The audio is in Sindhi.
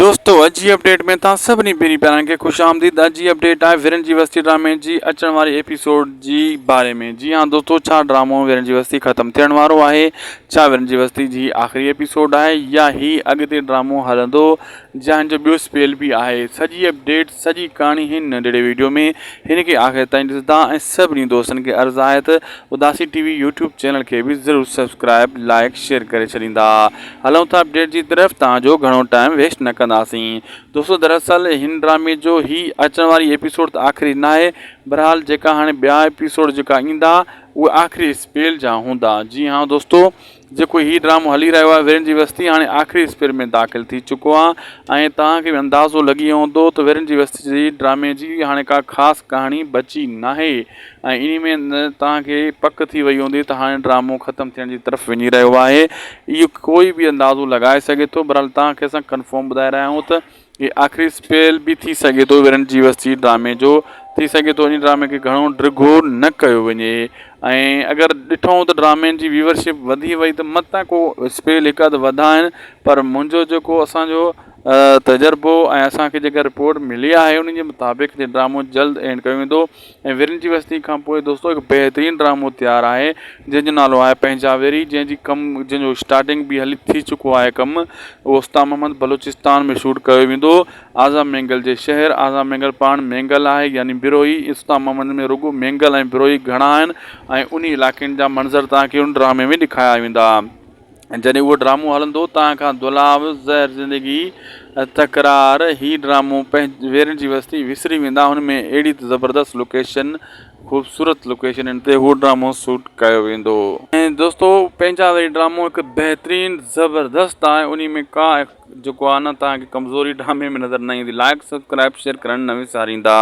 دوستو اڄ جي اپڊيٽ ۾ توهان سڀني پيري پيارن کي خوش آمديد اڄ جي اپڊيٽ آهي ويرن جي وستي ڊرامي جي اچڻ واري ايپيسوڊ جي باري ۾ جي ها دوستو ڇا ڊرامو ويرن جي وستي ختم ٿيڻ وارو آهي ڇا ويرن جي وستي جي آخري ايپيسوڊ آهي يا هي اڳتي ڊرامو هلندو جنهن جو ٻيو اسپيل به آهي سڄي اپڊيٽ سڄي ڪهاڻي هن ننڍڙي ويڊيو ۾ هن کي آخر تائين ڏسندا ۽ سڀني دوستن کي عرض آهي ته Udasi T V YouTube channel کي به ضرور سبسڪرائب لائڪ شيئر ڪري ڇڏيندا هلون ٿا اپڊيٽ جي طرف تان جو گهڻو ٽائيم ويسٽ نه ڪنداسين دوستو دراصل هن ڊرامي جو هي اچڻ واري ايپيسوڊ ته آخري ناهي بهرحال جيڪا هاڻي ٻيا ايپيسوڊ جيڪا ايندا اهي آخري اسپيل جا هوندا جي ها دوستو جيڪو هي ڊرامو هلي رهيو آهي ويرن جي وستي هاڻي آخري اسپيل ۾ داخل ٿي چڪو آهي ۽ توهان کي به اندازو لڳي ويو هوندو ته ويرن جي وستي جي ڊرامي جي هاڻي ڪا خاص ڪهاڻي بچي ناهي ۽ انهي ۾ توهان کي پڪ ٿي وئي هوندي ته هاڻي ڊرامو ختم ٿيڻ جي طرف وڃي رهيو آهي اهو ڪوئي به اندازو لڳائي سگهي ٿو بهرحال توهان کي اسان ڪنفرم ٻڌائي رهيا آهيون ته هي آخري اسپيل به ٿي سگهي ٿو ويرن جي وستي ڊرامي جو ٿي سگهي ٿو ان ڊرامي کي گهڻو ڊگهو نه ڪيو وڃي ۽ اگر ڏٺو ته ڊرامي جي ويورشپ وڌي وئي ته متان ڪو اسپيل هڪ اڌ وڌائن پر منهنجو جيڪو اسانجو تجربو ۽ اسانکي جيڪا رپورٽ ملي آهي ان جي مطابق هي ڊرامو جلد اينڊ ڪيو ويندو ۽ ويرين جي وستي کان پوء دوستو هڪ بهترين ڊرامو تيار آهي جنهن جو نالو آهي پنهنجا ويري جنهن جي ڪم جنهن جو اسٽارٽنگ به هلي ٿي چڪو آهي ڪم اهو استا محمد بلوچستان ۾ شوٽ ڪيو ويندو اعظم مينگل جي شهر اعظم مينگل پاڻ مينگل آهي يعني بروهي استا محمد ۾ رڳو مينگل ۽ بروهي گهڻا آهن ۽ انهي علائقن جا منظر توهان کي ان ڊرامي ۾ ڏيکاريا ويندا. ۽ جڏهن اهو ڊرامو هلندو تان کان دولاب، زهر زندگي، تڪرار، هي ڊرامو ويرن جي وستي وسري ويندا هن ۾ اهڙي ته زبردست لوڪيشن خوبصورت لوڪيشنن تي هو ڊرامو سوٽ ڪيو ويندو. ۽ دوستو پنهنجا وري ڊرامو هڪ بهترين زبردست آهي انهي ۾ ڪا جيڪو آهي نه توهان کي ڪمزوري ڊرامي ۾ نظر نه ايندي لائڪ سبسڪرائب شيئر ڪرڻ نه وساريندا.